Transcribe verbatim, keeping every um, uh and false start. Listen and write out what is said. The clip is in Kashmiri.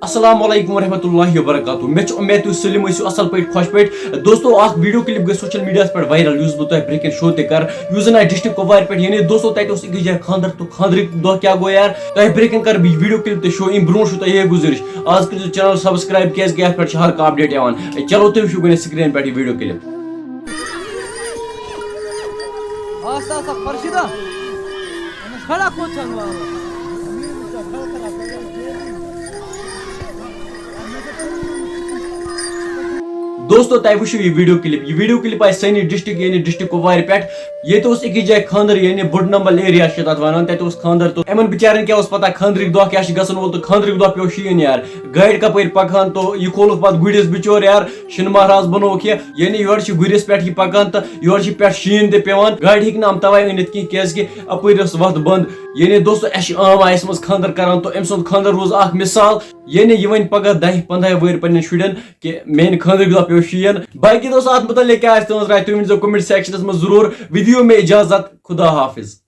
السلام علیکم ورحمۃ اللہ وبرکاتہ۔ مےٚ چھِ اُمید تُہۍ سٲلِم ٲسِو اَصٕل پٲٹھۍ، خۄش پٲٹھۍ۔ دوستو، اَکھ video clip گٔے social mediaہَس پٮ۪ٹھ viral، یُس بہٕ تۄہہِ برٛونٛہہ کَنہِ show تہِ کَرٕ، یُس زَن آسہِ district کُپوارِ پٮ۪ٹھ۔ یعنی دوستو، تَتہِ اوس أکِس جایہِ خانٛدر، تہٕ خانٛدرٕکۍ دۄہ کیٛاہ گوٚو یار، تۄہہِ برٛونٛہہ کَنہِ کَرٕ بہٕ یہِ video clip تہٕ show۔ اَمہِ برٛونٛہہ چھُو تۄہہِ یِہے گُزٲرِش، آز کٔرۍزیو channel subscribe، کیٛازِکہِ یَتھ پٮ۪ٹھ چھِ ہر کانٛہہ update یِوان۔ چلو، تُہۍ وٕچھِو گۄڈٕنٮ۪تھ screenہِ پٮ۪ٹھ یہِ video clip۔ آسا، آسا، خۄرشیٖدا۔ کھڑا کوٚت چھَکھ وارٕ؟ دوستو، تۄہہِ وٕچھِو یہِ video clip۔ یہِ video clip آسہِ سٲنی district، یعنی district کُپوارِ پٮ۪ٹھ۔ ییٚتہِ اوس أکِس جایہِ خانٛدر، یعنی بُڈٕ نمبل area چھِ تَتھ وَنان۔ تَتہِ اوس خانٛدر، تہٕ یِمَن بِچارٮ۪ن کیٛاہ اوس پَتہ خانٛدرٕکۍ دۄہ کیٛاہ چھِ گژھن وول، تہٕ خانٛدرٕکۍ دۄہ پیوٚو شیٖن یار۔ گاڑِ کَپٲرۍ پَکہٕ ہَن، تہٕ یہِ کھولُکھ پَتہٕ گُرِس بِچور یار، شِنہٕ مہراز بَنووُکھ یہِ۔ یعنی یورٕ چھِ گُرِس پٮ۪ٹھ یہِ پَکان، تہٕ یورٕ چھِ پٮ۪ٹھ شیٖن تہِ پٮ۪وان۔ گاڑِ ہیٚکہِ نہٕ یِم تَوَے أنِتھ کِہیٖنۍ، کیٛازِکہِ اَپٲرۍ ٲس وَتھ بنٛد۔ یعنی دوستو، اَسہِ چھِ عام آیَس منٛز خانٛدر کَران، تہٕ أمۍ سُنٛد خانٛدر روٗز اَکھ مِثال۔ یعنی یہِ وَنہِ پَگاہ دَہہِ پنٛداہہِ وٕہٕرۍ پنٛنٮ۪ن شُرٮ۪ن کہِ میٛانہِ خانٛدرٕکۍ دۄہ پیوٚو شیٖن۔ باقٕے دوستو، اَتھ مُتعلِق کیٛاہ آسہِ تُہٕنٛز راے، تُہۍ ؤنۍزیو comment sectionَس منٛز ضروٗر۔ وِدیو مےٚ اِجازت، خدا حافظ۔